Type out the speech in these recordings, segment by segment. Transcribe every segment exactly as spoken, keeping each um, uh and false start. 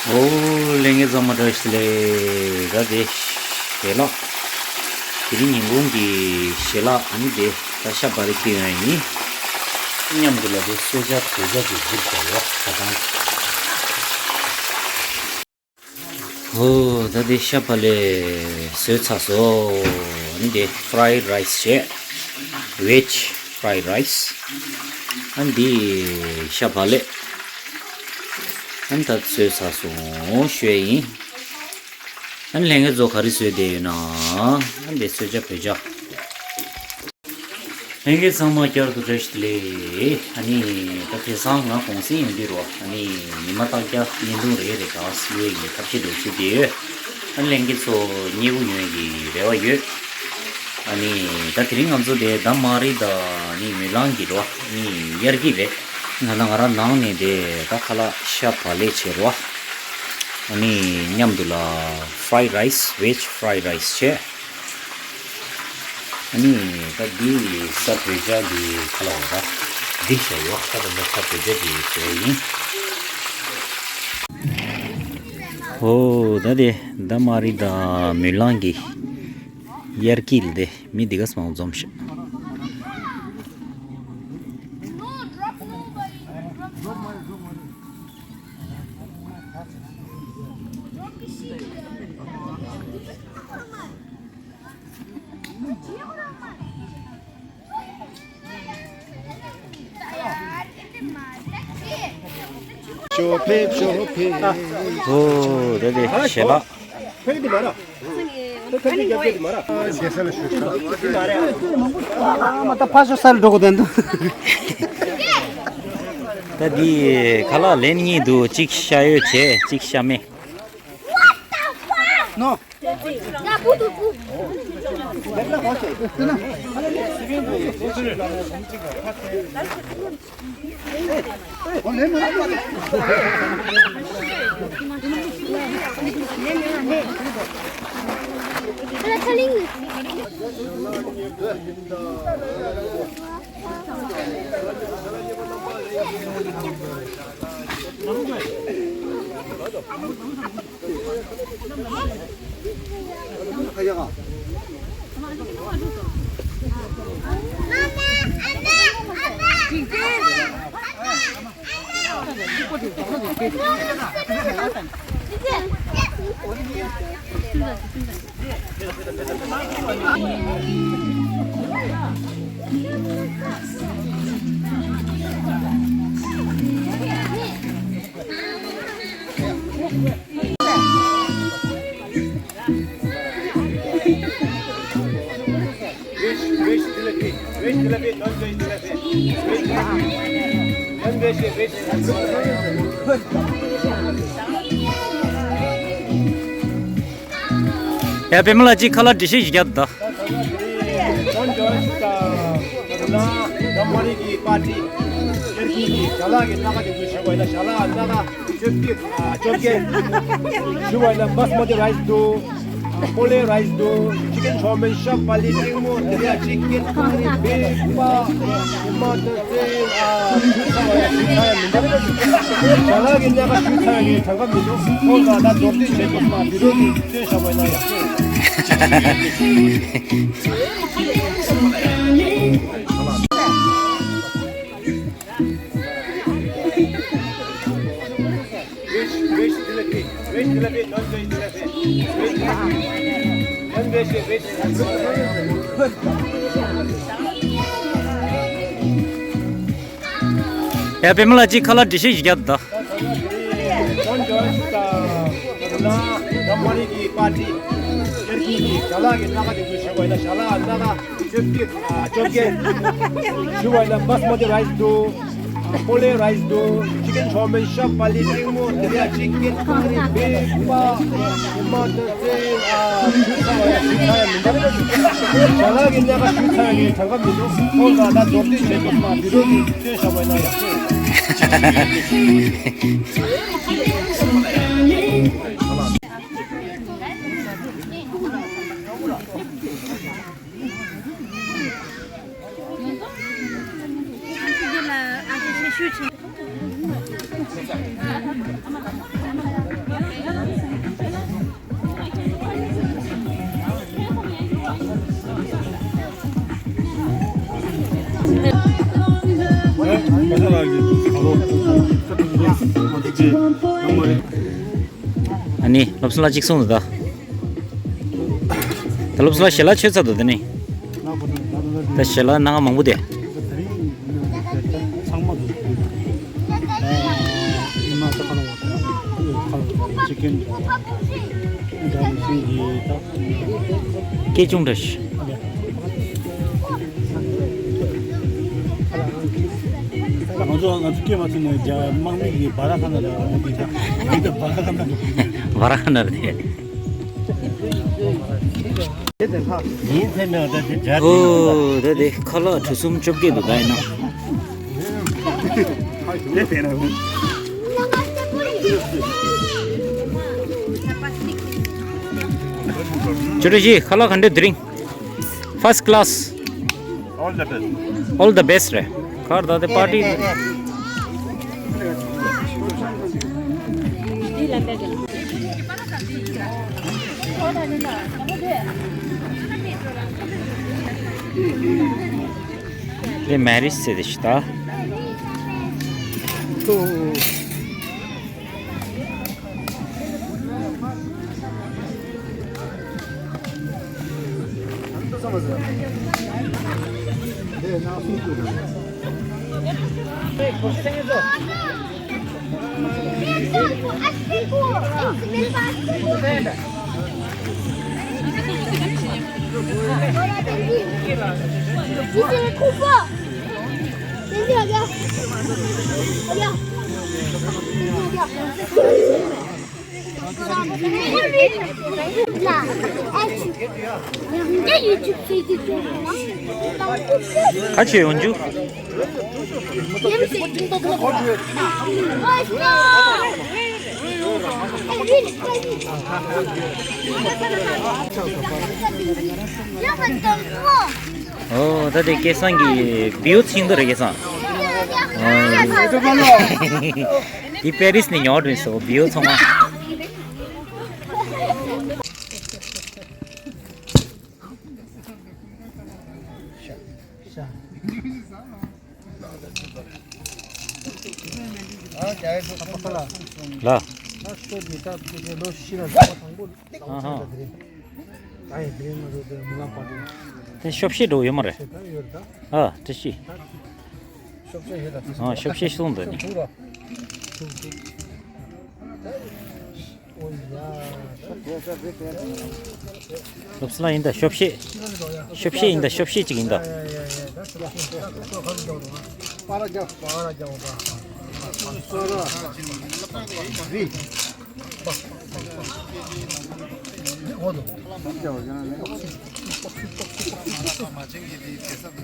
ཨོ། ལྷན་རྒྱས་ཚང་མ་བཀྲ་ཤིས་བདེ་ལེགས། ད་དེ་ཞལ་ལག་དེ་རིང་ཉིན་གུང་གི་ཞལ་ལག་ཨ་ནི་དེ་ད་ཤ་བག་ལེབ་ཁྱེར་ཡོང་ཡིན། མཉམ་དུ་ལ་དེ་གསོལ་ཇ་བོད་ཇ་དེ་བསྒྲིགས་བཞག་ཡོད་ད་དང་། ཨོ། ད་དེ་ཤ་བག་ལེབ་བཟོས་ཚར་སོང་། ཨ་ནི་དེ་fried rice བྱས། veg fried rice། ཨ་ནི་དེ་ཤ་བག་ལེབ། ཨ་ནི་ད་བཟོས་ཚར་སོང་ཞུ་ཡ་ཡིན། ཨ་ནི་ལྷན་རྒྱས་ཚོ་ག་རེ་བཟོས་བསྡད་ཡོད་ན། ཨ་ནི་དེ་གསོལ་ཇ་བོད་ཇ། ལྷན་རྒྱས་ཚང་མ་བསྐྱར་དུ་བཀྲ་ཤིས་བདེ་ལེགས། ཨ་ནི་ད་དེང་སང་ང་གུང་སེང་ཡོང་དུས་རོ། ཨ་ནི་ཉི་མ་རྟག་པར་བརྙན་ཐུང་རེ་རེ་ག་སླེབས་ཡོད་ཀྱི་ཐབས་ཤེས་འདྲ་བྱེད་བསྡད་ཡོད། ཨ་ནི་ལྷན་རྒྱས་ཚོ་མཉེས་པོ་ཡོང་ཡ་གི་རེ་བ་ཡོད། ཨ་ནི་ད་དེ་རིང་ང་ཚོ་དེ་ད་མ་རི་དང་ཨ་ནི་མུན་ལང་གི་རོ། ཨ་ནི་དབྱར་སྐྱིད་རེད། ང་ད་ང་རང་ནང་ནས་དེ་ད་ཁ་ལག་ཤ་བག་ལེབ་བྱས་རོ། ཨ་ནི་མཉམ་དུ་ལ་fried rice veg fried rice བྱས། ཨ་ནི་ད་འདི་ས་བོད་ཇ་འདི་ཁ་ལག་འོ་ད་འདི་བྱས་ཡོད། ད་ད་ལྟ་ས་བོད་ཇ་འདི་བཟོས་ཡིན། ཨོ། ད་དེ་ད་མ་རི་དང་མུན་ལང་གི་དབྱར་སྐྱིད་ལ་དེ་མི་འདི་ག་ཚང་འཛོམས་ཤག་ཞོ་ཕེབས་ཞོ་ཕེབས། ཨོ། དེ་དེ་ཞལ་ལག་ཕེབས་དེ་མ་ར། ཕེབས་ཕེབས་རྒྱབ་རྒྱབ་དེ་མ་ར། རྒྱལ་ས་ལ་ཞོ་ཤ། མ་ད་ཕ་ཤོ་ས་ལ་འགྲོ་གོ་དོན་དུ། ད་འདི་ཁ་ལག་ལེན་གཉིས་འདུག་གཅིག་ཤ་ཡོད་བྱས་གཅིག་ཤ་མེད། ནོ། Veg, veg tilapia, veg tilapia, non veg tilapia. Veg tilapia, non veg, veg. ཡ་པད་མ་ལགས་ཅིག་ཁ་ལག་འགྲེལ་བཤད་ཞིག་རྒྱག་དང་། Don't join the Rama Damari ki party. དབྱར་སྐྱིད་ཀྱི་ཞལ་ལག་གི་སྣ་ཁ་དེ་ཚོ་བྱེད་དགོས་ན་ཞལ་ལག་སྣ་ཁ་བཅོ་བརྒྱད། བཅོ་བརྒྱད། ཞུ་བ་ཡིན་ན་basmati rice འདུག་པོ་ལེ་རའི་སི་འདུག chicken chow mein ཤ་བག་ལེབ་ཀྲིག་མོ་དེ་ཡ་chicken curry big pa ཁྱི་མ་དང་ཙེ་ཨ་ཞུ་ཚ་བ་ཡ་ཞུ་ཚ་ཡ་མི་འདུག་ཞལ་ལག་གི་སྣ་ཁ་ཞུ་ཚ་ཡ་གི་གྲངས་ཀ་མི་འདུག་ཁོང་ལ་ད་མདོར་བསྡུས་བྱེད་དགོས་མ་བི་རོ་གི་སྟོན་བཞག་པ་ཡིན་ན་ཡག་པོ། Veg, veg tilapia, veg tilapia, non veg tilapia. Veg, non veg, veg. ཡ་པད་མ་ལགས་ཅིག་ཁ་ལག་འགྲེལ་བཤད་ཞིག་རྒྱག་དང་། Don't join the Rama Damari ki party. དབྱར་སྐྱིད་ཀྱི་ཞལ་ལག་གི་སྣ་ཁ་དེ་ཚོ་བྱེད་དགོས་ན་ཞལ་ལག་སྣ་ཁ་བཅོ་བརྒྱད། བཅོ་བརྒྱད། ཞུ་བ་ཡིན་ན་basmati rice འདུག་པོ་ལེ་རའི་སི་འདུག chicken chow mein ཤ་བག་ལེབ་ཀྲིག་མོ་དེ་ཡ་chicken curry big pa ཁྱི་མ་དང་ཙེ་ཨ་ཞུ་ཚ་བ་ཡ་ཞུ་ཚ་ཡ་མི་འདུག་ཞལ་ལག་གི་སྣ་ཁ་ཞུ་ཚ་ཡ་གི་གྲངས་ཀ་མི་འདུག་ཁོང་ལ་ད་མདོར་བསྡུས་བྱེད་དགོས་མ་བི་རོ་གི་སྟོན་བཞག་པ་ཡིན་ན་ཡག་པོ། ཨ་ནི་སློབ་གསོ་ལ་གཅིག་གསུངས་འདུག་ད། ད་སློབ་གསོ་ལ་ཞལ་ལག་མཆོད་ཚར་འདུག་ད་ནི། ད་ཞལ་ལག་སྣ་ཁ་མང་པོ་དེ། སྐད་ཆུང་འདྲ་ཞིག་ང་ཚོ་ང་ཚོ་སྐྱེས་མ་ཐུབ་ནས་རྒྱ་དམག་མི་གི་བ་ར་ཁ་ན་ལ་འོང་དུས་ད་འདི་ད་བ་ར་ཁ་ན་རེད། བ་ར་ཁ་ན་རེད་དེ། ཡིན་ཚེ་ནས་ད་དེ་རྒྱ་ཨོ་ད་དེ་ཁ་ལག་གྲུ་གསུམ་བཅོ་བརྒྱད་འདུག་ད་ཡིན་ན། ཅོ་ཏྲ་ཞི་ཁ་ལག་ག་འདྲ་དེ་རིང་། First class. All the best. All the best རེད། ཁར་ད་དེ་པར་ཊི། དེ་མེ་རིཇ་ཟེར་དེ་ཞིག་ད། ཁ་ཆེ་ཡོང་རྒྱུ། ཨོ་ད་དེ་སྐལ་བཟང་གི་བིའུ་ཚིག་འདུག་རེད་སྐལ་བཟང་། འདི་པེ་རིས་ནས་ཉོ་དྲན་སོ་བིའུ་ཚང་མ། ལ། ཨ་ཧ། དེ་ཤོབ་ཤེ་འགྲོ་ཡོད་མ་རེད། ཨ་དེ་ཤི། ཨ་ཤོབ་ཤེ་གསུངས་འདུག་ནི། སློབ་གསོ་ལ་ཡིན་ད་ཤོབ་ཤེ། ཤོབ་ཤེ་ཡིན་ད་ཤོབ་ཤེ་གཅིག་ཡིན་ད།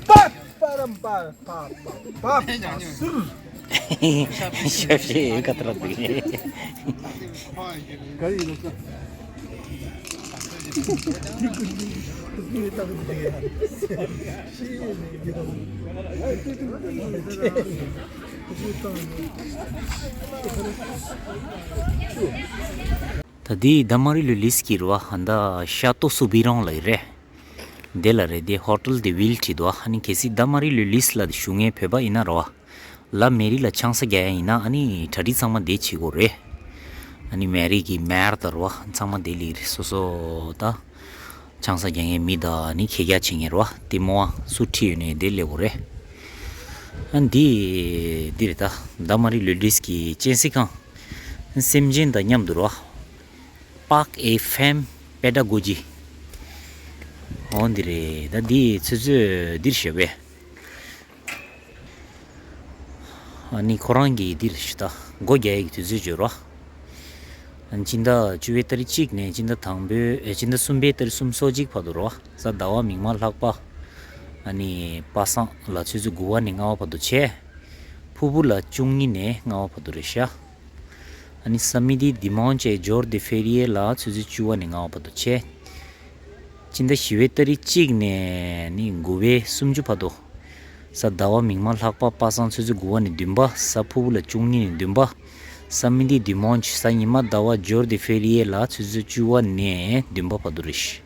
པ་པ་རམ་པ་པ་པ་པ་སུར། ཤ་ཤེ་ག་ཏྲ་འདུག་ནས། ག་རེ་ཡིན་ནོ། ད་དེ་ད་མ་རི་ལུ་ལིས་ཀྱི་རུ་བ་ཧན་ད་ཤ་ཏོ་སུ་བི་རོང་ལ་ཡི་རེད། དེ་ལ་རེད་དེ་ཧོ་ཊལ་དེ་ཝིལ་བྲིས་འདུག་ཨ་ནི་གལ་སྲིད་ད་མ་རི་ལུ་ལིས་ལ་དེ་ཞུ་མཁན་བོད་པ་ཡིན་ན་རེད་བ། ལ་མེ་རི་ལ་ཆང་ས་རྒྱག་ཡ་ཡིན་ན་ཨ་ནི་གྲ་སྒྲིག་ཚང་མ་དེ་བྱེད་དགོས་རེད། ཨ་ནི་མེ་རི་གི་མེར་དང་རེད་བ་ཚང་མ་དེ་ལ་རེད་སོ་སོ་ད། ཆང་ས་རྒྱག་མཁན་མི་དང་ཨ་ནི་ཁེ་རྒྱ་བྱེད་མཁན་རེད་བ་དེ་མོ་བ་སུ་ཁྲིད་ཡོད་ནས་དེ་སླེབས་དགོས་རེད། ཨ་འདི་འདི་རེད་ད་ད་མ་རི་ལུ་ལིས་ཀྱི་སྤྱན་གཟིགས་ཁང་། སེམས་ཅན་དང་མཉམ་དུ་རེད་བ། Park et Femme Pédagogie། འོ་འདི་རེད་ད་འདི་ཚོད་ཚོད་འདིར་ཞེས་པས། ཨ་ནི་ཁོ་རང་གིས་འདིར་ཞུ་ད་སྒོ་རྒྱག་ཡག་གི་དུས་ཚོད་བརྗོད་རོགས། ཨ་ནི་སྤྱི་ཟླ་བཅུ་པའི་ཏ་རིག་གཅིག་ནས་སྤྱི་ཟླ་དང་པོའི་ཨེ་སྤྱི་ཟླ་གསུམ་པའི་ཏ་རིག་གསུམ་སོ་གཅིག་བར་དུ་རོགས་གཟའ་ཟླ་བ་མིག་དམར་ལྷག་པ། ཨ་ནི་པ་སངས་ལ་ཆུ་ཚོད་དགུ་པ་ནས་ལྔ་པ་བར་དུ་བྱས། ཕུར་བུ་ལ་བཅུ་གཉིས་ནས་ལྔ་པ་བར་དུ་རེད་ཤག་ཨ་ནི་samedi, dimanche et jour de férié ལ་ཆུ་ཚོད་བཅུ་པ་ནས་ལྔ་པ་བར་དུ་བྱས། སྤྱི་ཟླ་བཞི་པའི་ཏ་རིག་གཅིག་ནས་ནི་དགུ་པའི་སུམ་ཅུ་བར་དུ། གཟའ་ཟླ་བ་མིག་དམར་ལྷག་པ་པ་སངས་ཆུ་ཚོད་དགུ་པ་ནས་བདུན་པ། གཟའ་ཕུར་བུ་ལ་བཅུ་གཉིས་ནས་བདུན་པ། samedi, dimanche གཟའ་ཉི་མ་ཟླ་བ་jour de férié ལ་ཆུ་ཚོད་བཅུ་པ་ནས་བདུན་པ་བར་དུ་རེད།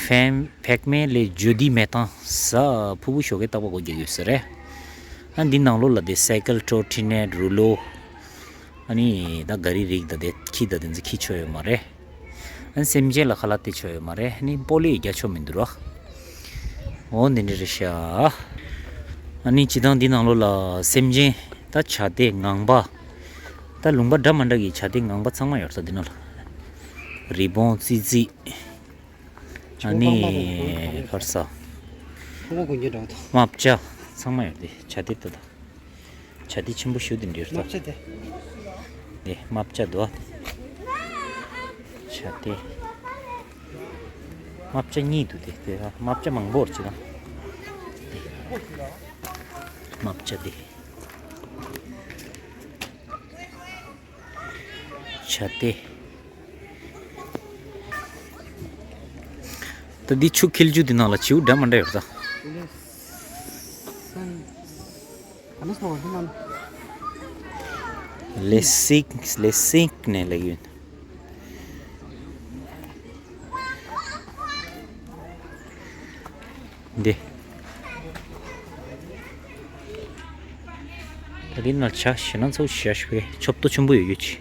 Femme, femme le jeudi matin གཟའ་ཕུར་བུ་ཞོགས་ཀས་རྟག་པར་སྒོ་རྒྱག་ཡོད་ས་རེད། ཨ་འདི་ནང་ལོགས་ལ་དེ་སའི་ཀལ་ཊོར་ཊི་ནེཊ་རུ་ལོ། ཨ་ནི་ད་ག་རི་རིགས་ད་དེ་ཁྱི་ད་དེ་ཚོ་ཁྱི་ཆོ་ཡོད་མ་རེད། ཨ་ནི་སེམས་ཅན་ལ་ཁ་ལག་སྟེར་ཆོག་ཡོད་མ་རེད། ཨ་ནི་སྤོ་ལོ་ཡི་རྒྱག་ཆོག་མི་འདུག་ར། འོ་འདི་འདྲ་རེད་ཤག་ཨ་ནི་སྤྱིར་བཏང་འདི་ནང་ལོགས་ལ་སེམས་ཅན་ད་བྱ་དེ་ངང་པ། ད་ལུང་པ་འདྲ་མ་འདྲ་གི་བྱ་དེ་ངང་པ་ཚང་མ་ཡོད་ས་འདི་ནང་ལ། རི་བོང་ཙི་ཙི། ཨ་ནི་ཁར་ས། ཁོ་གོ་གོན་རྒྱུ་འདྲ་བ་དང་། རྨ་བྱ་ཚང་མ་ཡོད་དེ་བྱ་དེ་ད་ད། བྱ་དེ་ཆེན་པོ་ཞུ་དེ་འདྲ་རེད་ད། རྨ་བྱ་དེ། དེ་རྨ་བྱ་འདུག་ཨ། བྱ་དེ། རྨ་བྱ་གཉིས་འདུག་དེ་དེ་རྨ་བྱ་མང་པོ་རེད་ཅི་ད། དེ། རྨ་བྱ་དེ། བྱ་དེ། ད་འདི་ཆུ་འཁྱིལ་རྒྱུ་དེ་ནང་ལ་བྱིའུ་འདྲ་མ་འདྲ་ཡོད་ད། ལེ་སིག་ལེ་སིག་ནས་ལེགས་ཡོད། འདི། ད་འདི་ན་བྱ་ཞེ་ན་ཚོ་བྱ་ཞིག་པས་ཆོབ་ཏོ་ཆེན་པོ་ཡོད་ཡོད་ཅི།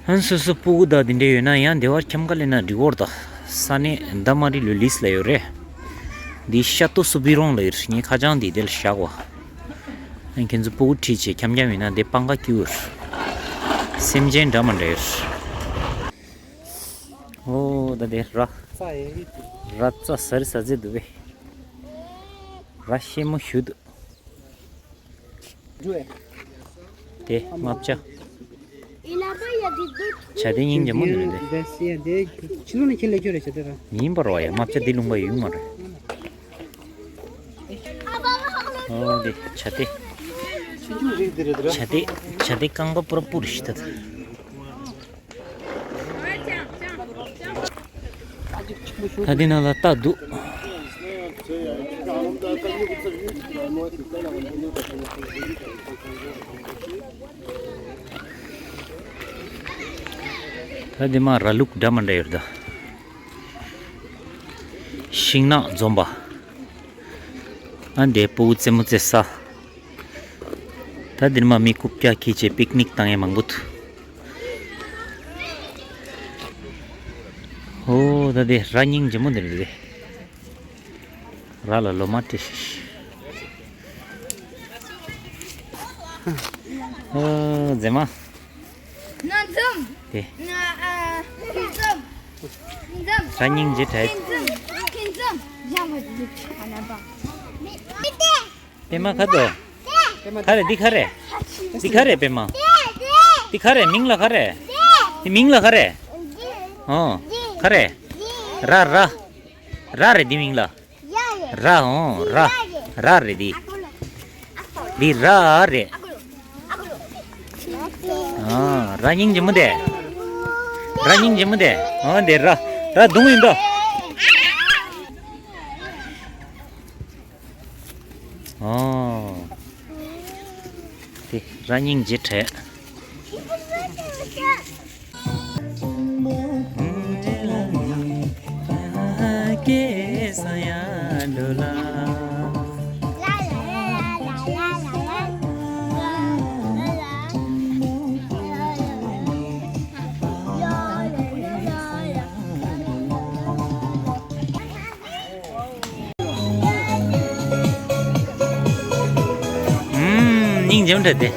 ཨན་སོ་སོ་སྤུ་གུ་དང་འདི་འདྲ་ཡོད་ན་ཡང་འདི་བར་འཁྱམ་ག་ལེ་ན་འགྲིག་བོར་ད། ས་གནས་འདབ་མ་རི་ལུ་ལིས་ལ་ཡོད་རེད། འདི་ཤ་ཏོ་སུ་བི་རོང་ལ་ཡོད། ངས་ཁ་བྱང་འདི་དེ་ལ་བཞག་གོ། ཨན་ཁྱེད་ཚོ་སྤུ་གུ་ཁྲིད་བྱས་འཁྱམ་འཁྱམ་ཡོད་ན་འདི་སྤང་ག་སྐྱིད་བོར། སེམས་ཅན་འདྲ་མ་འདྲ་ཡོད། ཨོ་ད་དེ་ར། ར་རྩ་ཟ་རི་ཟ་རྫི་འདུག་པས། ར་ཤེ་མོ་ཞུ་འདུག་དེ་རྨ་བྱ། བྱ་དེ་སྙིང་རྗེ་མོ་འདུག་རེད་དེ། མིན་པར་བ་ཡ་རྨ་བྱ་དེ་ལུང་པ་ཡོད་མ་རེད། ཨོ་དེ་བྱ་དེ། བྱ་དེ་བྱ་དེ་རྐང་པ་པུ་ར་པུ་རུ་ཤི་ད། ད་འདི་ནང་ལ་རྟ་འདུག་ད་འདི་མ་ར་ལུག་འདྲ་མ་འདྲ་ཡོད་ད། ཤིང་ནགས་འཛོམས་པ། ཨ་འདི་སྤུ་གུ་རྩེད་མོ་རྩེ་ས། ད་འདིར་མ་མི་རྐུབ་བཀྱག་འཁྱེར་བྱས་པིག་ནིག་བཏང་ཡས་མང་པོ་འདུག་ཨོ་ད་འདི་ར་སྙིང་རྗེ་མོ་འདི་རེད། ར་ལ་ལོ་མ་སྤྲད་ཤིག་ཨོ་མཛེས་མ། ན་འཛོམས། དེ། ན་ཨ་ཁྱི་འཛོམས། འཛོམས། ར་སྙིང་རྗེ་དྲགས། ཁྱི་འཛོམས། ཁྱི་འཛོམས། ཡང་མ་འདུག་ཨ་ན་པ། མི་དེ། པད་མ་ཁ་དོ། ཁ་རེ་འདི་ཁ་རེ། འདི་ཁ་རེ་པད་མ། འདི་ཁ་རེ་མིང་ལ་ཁ་རེ། འདི་མིང་ལ་ཁ་རེ། ཨོ། ཁ་རེ། ར་ར། ར་རེ་འདི་མིང་ལ། ར་ཨོ་ར། ར་རེ་འདི། འདི་ར་རེ། ཨ་ར་སྙིང་རྗེ་མོ་དེ། ར་སྙིང་རྗེ་མོ་དེ། ཨོ་འདི་ར། ར་གདོང་ཡིན་དོ། ཨོ། དེ་ར་སྙིང་རྗེ་དྲགས། ཨུམ། སྙིང་རྗེ་མོ་འདྲ་དེ།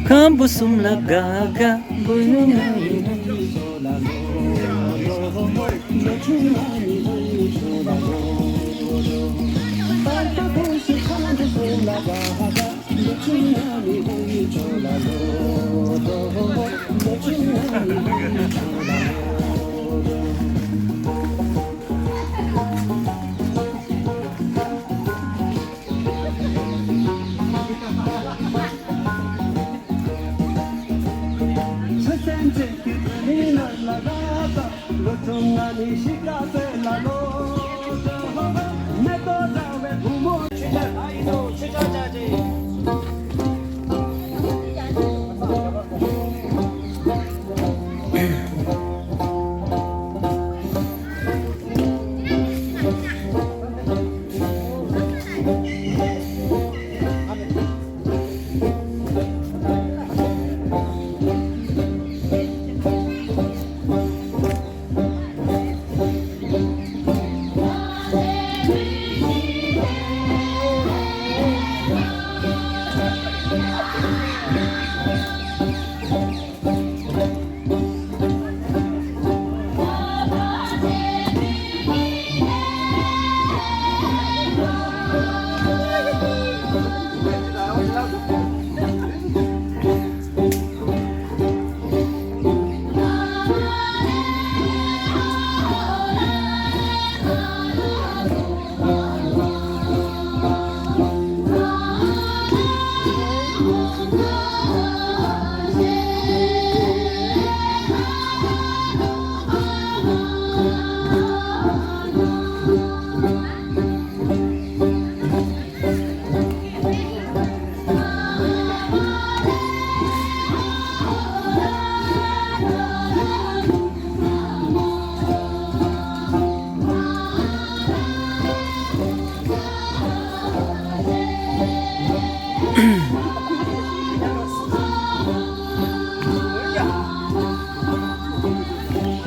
ཁམ་བུ་གསུམ་ལ་དགའ་དགའ།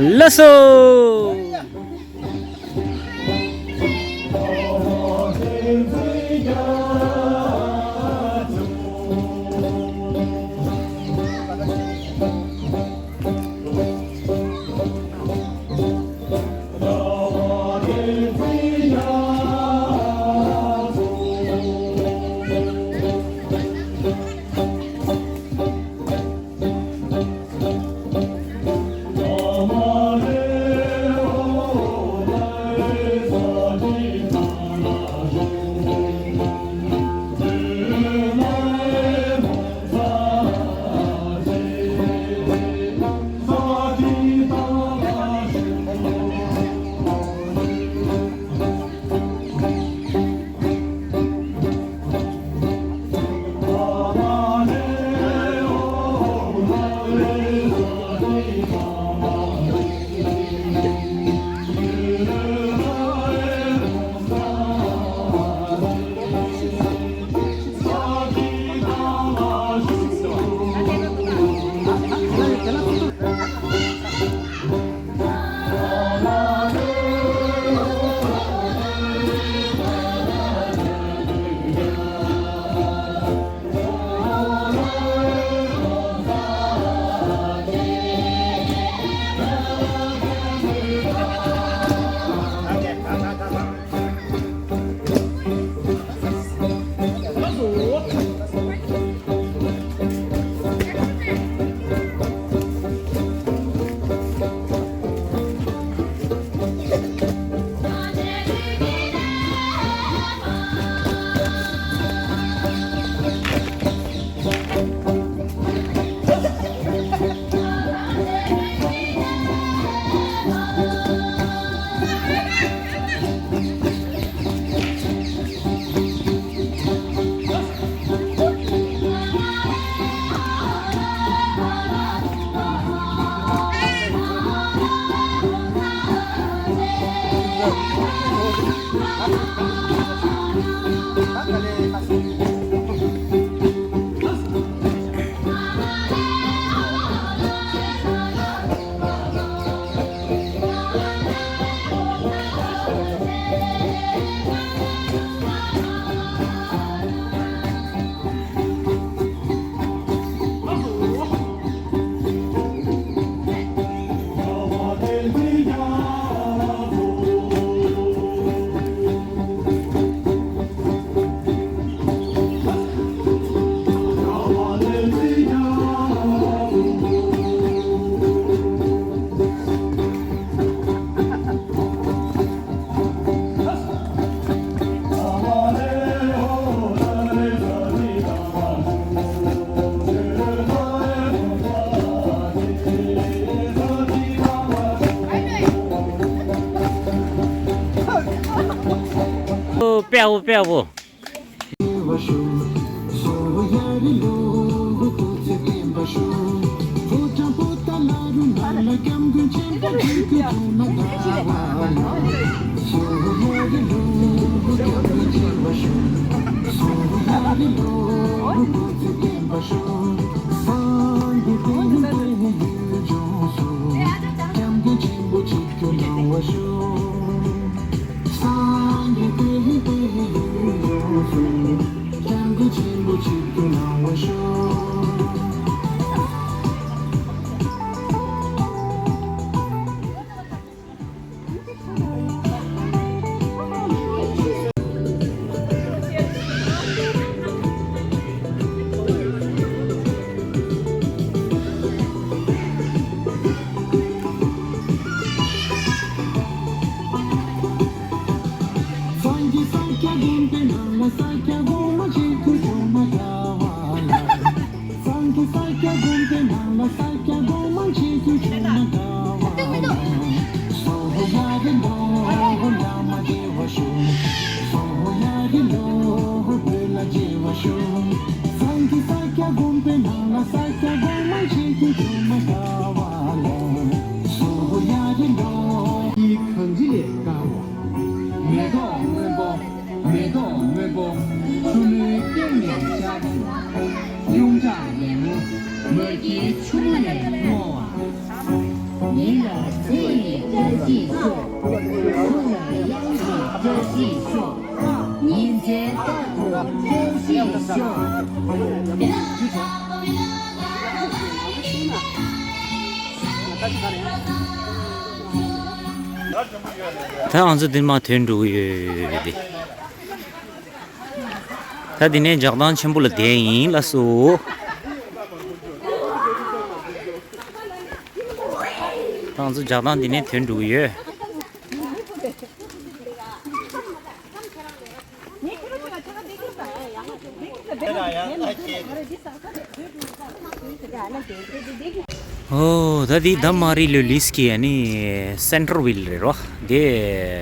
ལགས་སོ། པེ་ཨ་བོ། སངས་རྒྱས་བསྟན་པའི་བདེ་བའི་ཡུལ་ལྗོངས་སུ། སྐྱབས་མགོན་ཆེན་པོ་གཅིག་གྱུར་གནང་བར་ཤོག། སངས་རྒྱས་བསྟན་པའི་བདེ་བའི་ཡུལ་ལྗོངས་སུ། སྐྱབས་མགོན་ཆེན་པོ་གཅིག་གྱུར་གནང་བར་ཤོག། སངས་རྒྱས་ས་སྐྱ་དགོན་པའི་ནང་ལ་ས་སྐྱ་གོང་མ་ཆེན་པོ་བྱོན་མ་དགའ་བ་ལ། སངས་རྒྱས་ས་སྐྱ་དགོན་པའི་ནང་ལ་ས་སྐྱ་གོང་མ་ཆེན་པོ་བྱོན་མ་དགའ་བ་ལ། སོ་ཧོ་ཡ་རེ་ལོ་ཧོ་ཡ་མ་བདེ་བ་ཤོག། སོ་ཧོ་ཡ་རེ་ལོ་ཧོ་བོད་ལ་བདེ་བ་ཤོག། སངས་རྒྱས་ས་སྐྱ་དགོན་པའི་ནང་ལ་ས་སྐྱ་གོང་མ་ཆེན་པོ་བྱོན་མ་དགའ་བ་ལ། སོ་ཧོ་ཡ་རེ་ལོ། གངས་རི་ལས་དཀར་བ། མེ་ཏོག་སྔོན་པོ། མེ་ཏོག་སྔོན་པོ། ཆུ་མོའི་སྟེང་ནས་ཤར་བྱུང་། ཡོངས་གྲགས་ལེགས་མོ། མ་གིའི་ཆུ་མོ་ནས་རྔོ་བ། ཉིན་ལ་ཚེ་ཡི་བཀྲ་ཤིས་ཤོག། དགུང་ལ་གཡང་གི་བཀྲ་ཤིས་ཤོག། ཉིན་མཚན་རྟག་ཏུ་བཀྲ་ཤིས་ཤོག། ད་ང་ཚོ་འདིར་མར་ཐོན་འགྲོ་གི་ཡོད་དེ། ད་འདི་ནས་ལྗགས་ཐང་ཆེན་པོ་ལ་བསྡད་ཡིན་ལགས་སོ། ད་ང་ཚོ་ལྗགས་ཐང་འདི་ནས་ཐོན་འགྲོ་གི་ཡོད། ཨོ། ད་འདི་ད་མ་རི་ལོ་ལིས་ཀྱི་ཨ་ནི་སེན་ཊར་ཝིལ་རེད་རོ། དེ་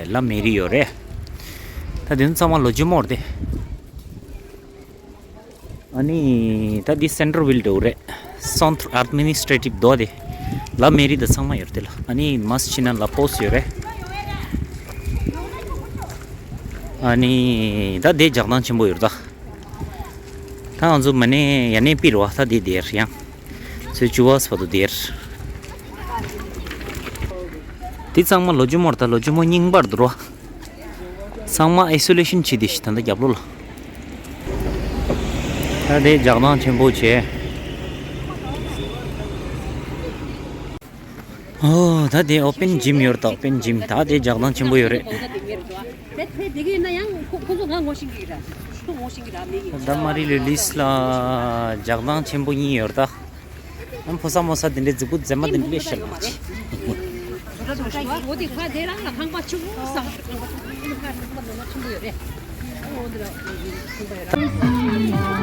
ལ་མེ་རི་ཡོད་རེད། ད་དེ་ཚོ་ཚང་མ་ལོ་ཇོ་མོར་དེ། ཨ་ནི་ད་འདི་སེན་ཊར་ཝིལ་འདྲ་བོ་རེད། སེན་ཊར་ཨེཌ་མི་ནི་སི་ཊེ་ཊིབ་དོ་དེ། ལ་མེ་རི་ད་ཚང་མ་ཡོད་རེད་དེ་ལ། ཨ་ནི་མ་སི་ཆི་ན་ལ་པོ་སི་ཡོད་རེད། ཨ་ནི་ད་དེ་ལྗགས་ཐང་ཆེན་པོ་ཡོད་རེད་ད། ད་ང་ཚོ་མ་ནས་ཡ་ནས་པིར་བ་ད་དེ་དེར་ཡང་། ཚོད་བཅུ་བ་སྤ་ཏོ་དེར། དེ་ཚང་མ་ལོ་ཇོ་མོར་ད་ལོ་ཇོ་མོ་རྙིང་པར་འདུག་རོ། ཚང་མ་ཨའི་སོ་ལེ་ཤན་བྱེད་དེ་ཞིག་ད་ལྟ་རྒྱབ་ལོགས་ལ། ད་དེ་ལྗགས་ཐང་ཆེན་པོ་བྱས། ཨོ། ད་དེ་ཨོ་པེན་ཇིམ་ཡོད་རེད་ད། ཨོ་པེན་ཇིམ་ད་དེ་ལྗགས་ཐང་ཆེན་པོ་ཡོད་རེད། ད་མ་རི་ལོ་ལིས་ལ་ལྗགས་ཐང་ཆེན་པོ་གཉིས་ཡོད་རེད་ད། ཨ་ཕོ་གསར་མོ་གསར་དེ་འདྲའི་རྫིག་པོ་མཛེས་མ་དེ་འདྲ་སླེབས་ཤག་ལགས་ཅི། འོ་དེ་ཁ་དེ་རང་ལ་ཁང་པ་ཆུང་ངུ་ཟ། ཁང་པ་ཆུང་ངུ་ཁ་ཁང་པ་ཆུང་ངུ་ཡོད་རེད། འོ་འདི་ལ་ཁང་པ་ཡོད་རེད།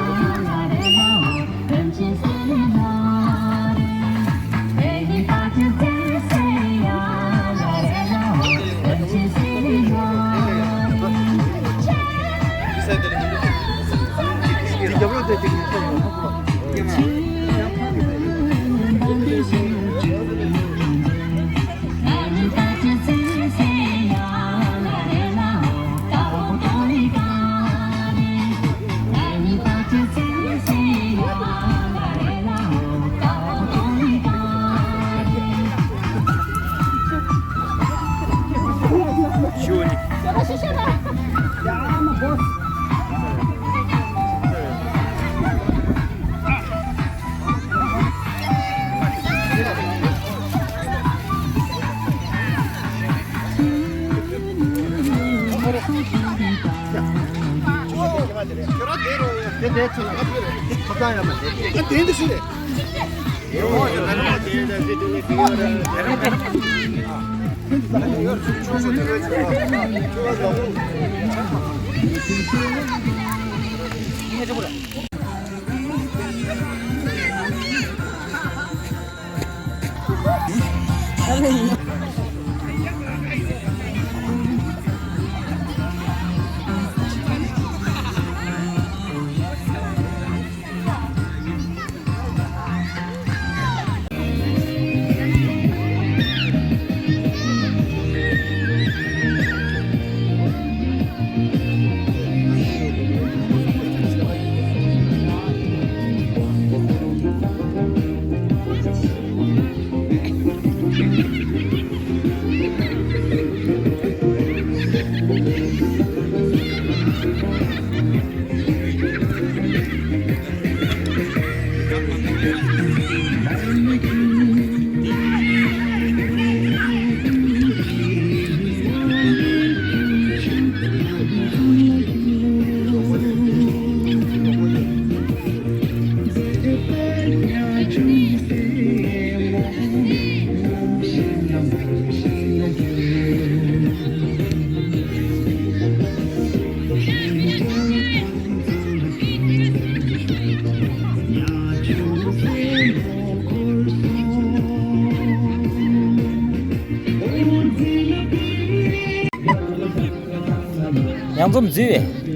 ཚོམ་འཛུལ་བས།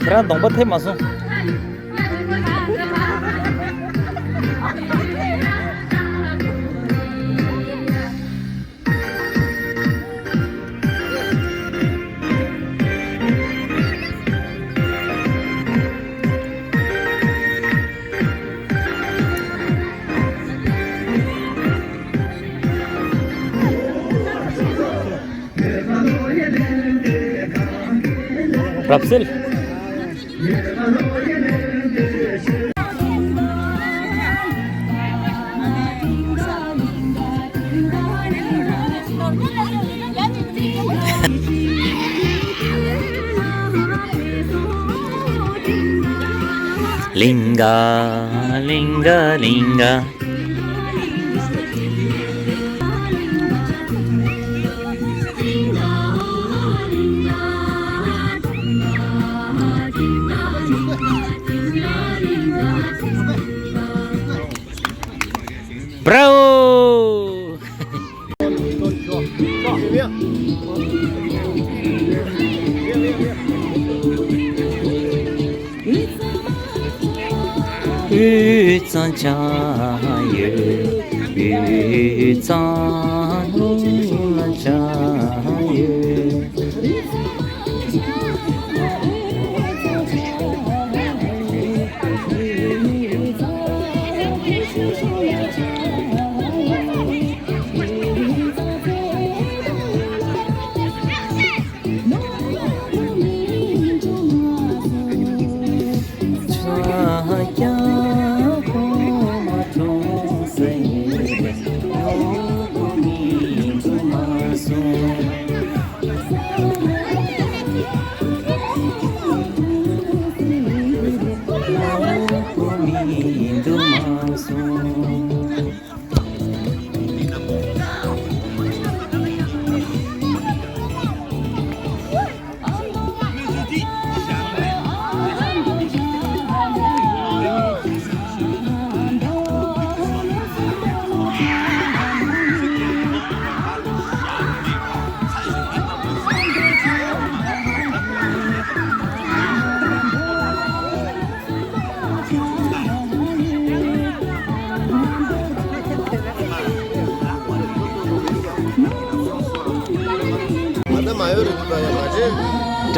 ཁྱེད་རང་གདོང་པ་ཐེབས་མ་སོང་། རབ་གསལ། ལིང་ག་ལིང་ག་ལིང་ག། Bravo!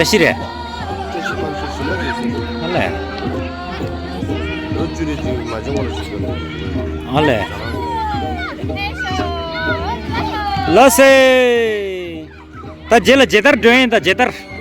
བཀྲ་ཤིས་རེད། ཨ་ལས། ཨ་ལས། ལགས་སེ། ད་རྗེས་ལ་རྗེས་ལྟར་འགྲོ་ཡིན། ད་རྗེས་ལྟར།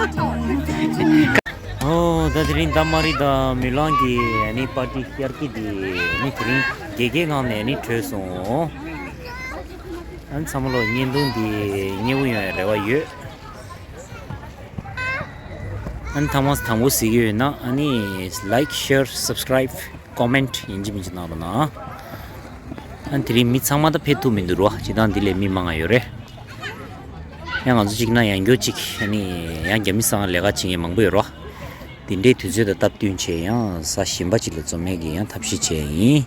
ཨོ་ད་དེ་རིང་ད་མ་རི་དང་མི་ལང་གི་ཨ་ནི་པར་ཊི་དབྱར་སྐྱིད་དེ་ཨ་ནི་དེ་རིང་དགེ་རྒན་ངང་ནས་ཨ་ནི་གྲོལ་སོང་། ཨ་ནི་ཚང་མ་ལོ་བརྙན་ཐུང་འདི་མཉེས་པོ་ཡོང་བའི་རེ་བ་ཡོད། ཨ་ནི་ཐང་མ་དང་པོ་གཟིགས་ཡོད་ན་ཨ་ནི་like share subscribe comment ཡིན་གཅིག་མིན་གཅིག་གནང་རོགས་གནང་། ཨ་ནི་དེ་རིང་མི་ཚང་མ་ད་ཕེབས་ཐུབ་མི་འདུག་རོ། སྤྱིར་བཏང་འདི་ལས་མི་མང་ང་ཡོད་རེད། ཡང་ང་ཚོ་གཅིག་ན་ཡང་མགྱོགས་གཅིག་ཨ་ནི་ཡང་རྒྱ་མི་སང་ལས་ཀ་བྱེད་མཁན་མང་པོ་ཡོད་རོ། འདི་འདྲའི་དུས་ཚོད་དང་སྟབས་བསྟུན་བྱས་ཡང་གཟའ་གཞན་པ་གཅིག་ལ་འཛོམས་ཡས་ཀྱི་ཡང་ཐབས་ཤེས་བྱས་ཡིན།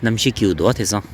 གནམ་གཤིས་སྐྱིད་པོ་འདུག་བ་དེང་སང་།